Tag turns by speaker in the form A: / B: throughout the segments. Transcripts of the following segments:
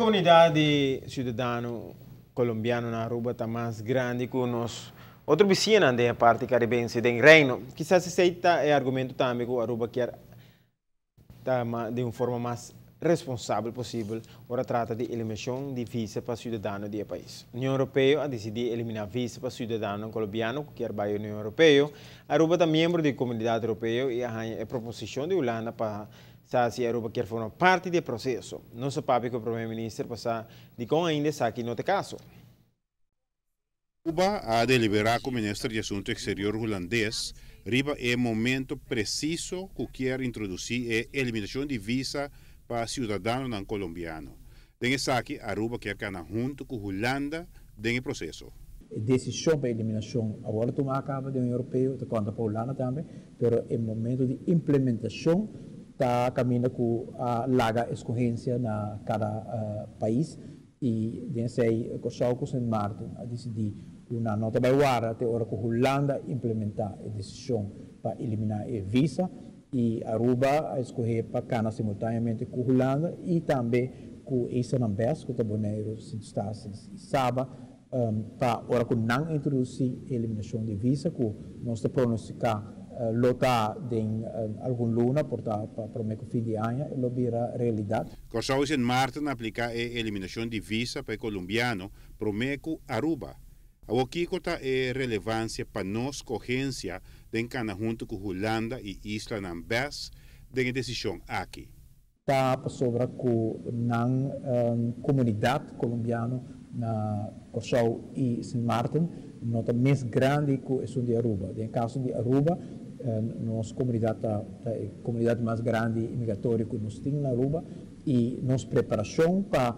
A: Comunidad di ciudadano Colombiano na Aruba ta mas grandi cu nos otro bisiñanan den parti Caribense den Reino. Kisas esey ta e argumento tambe cu Aruba kier ta di un forma mas responsabel posibel ora trata di eliminacion di visa pa ciudadano di e pais. Union Europeo a dicidi elimina visa pa ciudadano Colombiano cu kier bay Union Europeo. Aruba ta miembro di Comunidad Europeo y a proposicion di Hulanda pa si Aruba kier forma parti di e proceso. Nos a papia cu Prome Minister pa sa di con ainda esaki no ta e caso.
B: Aruba a delibera cu Minister di Asunto Exterior Hulandes riba e momento preciso cu kier introduci e eliminacion di visa pa ciudadano Colombiano. Den esaki Aruba kier cana hunto cu Hulanda den e proceso.
C: E decision pa eliminacion awor a tuma caba den Union Europeo, ta conta pa Hulanda tambe, pero e momento di implementacion ta caminda cu a laga escogencia na cada pais y den esey Corsou cu Sint Maarten a dicidi cu nan no ta bay warda te ora cu Hulanda implementa e decision pa elimina e visa y Aruba a escoge pa cana simultaneamente cu Hulanda y tambe cu islanan BES, cu ta Bonaire, Sint Eustatius y Saba, pa ora cu nan introduci eliminacion di visa, cu nos ta pronostica lo ta den algun luna, por ta pa prome cu fin di aña, lo bira realidad.
B: Corsou y Sint Maarten a aplica e eliminacion di visa pa Colombiano prome cu Aruba. Kico ta e relevancia pa nos escogencia di cana hunto cu Hulanda y islanan BES den e decision aki?
C: Ta sobre cu nan comunidad Colombiano na Corsou y Sint Maarten no ta mes grandi cu esun di Aruba. Den caso di Aruba, nos comunidad ta e comunidad mas grandi imigratorio cu nos tin na Aruba y nos preparacion pa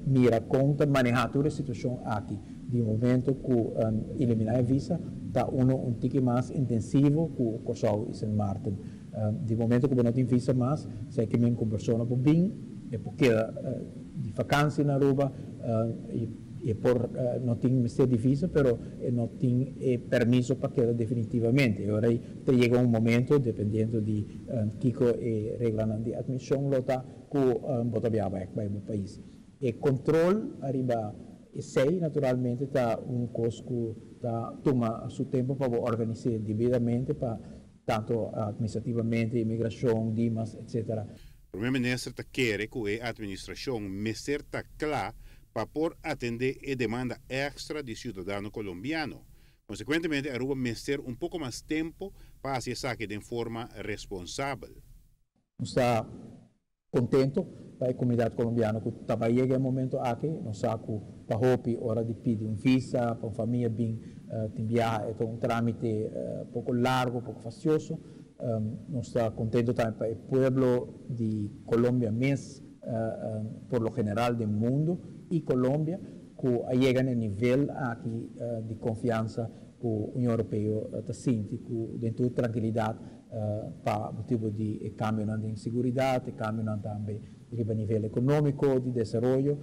C: mira con ta maneha tur e situacion aki di momento cu elimina e visa ta un tiki mas intensivo cu Corsou y Sint Maarten. Di momento cu no tin visa mas, esey kiermen cu persona por bin, e por keda di vakantie na Aruba y por no tin mester di visa, pero no tin permiso pa keda definitivamente. Awor ta yega un momento, dependiendo di kico e regla di admision lo ta, cu bo ta biaha pa e pais. E control ariba esey naturalmente ta un cos cu ta tuma su tempo pa organisa debidamente pa tanto administrativamente, inmigracion, dimas, etc.
B: Prome Minister ta kere cu e administracion mester ta cla pa por atende e demanda extra di ciudadano Colombiano. Consecuentemente, Aruba mester un poco mas tempo pa haci esaki di forma responsabel.
C: Nos ta contento pa e comunidad Colombiano cu ta yega e momento aki, nos sa cu pa hopi ora di pidi un visa pa un famia bin tin biaha e un tramite poco largo, poco fastidioso. Nos ta contento tambe pa e pueblo di Colombia mes, por lo general di mundo y Colombia, cu a yega na e nivel aki di confiansa cu Union Europeo ta sinti cu den trankilidad pa motibo di cambio di seguridad, cambio tambe riba nivel economico, di desaroyo,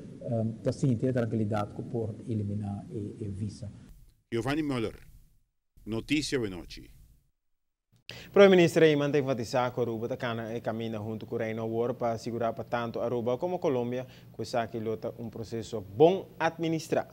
C: ta sinti trankilidad cu por elimina e visa.
B: Giovanni Müller, Noticia Nochi.
A: Prome Minister Eman ta enfatisa cu Aruba ta cana e caminda hunto cu Reino awor pa sigura pa tanto Aruba como Colombia cu esaki lo ta un proceso bon administra.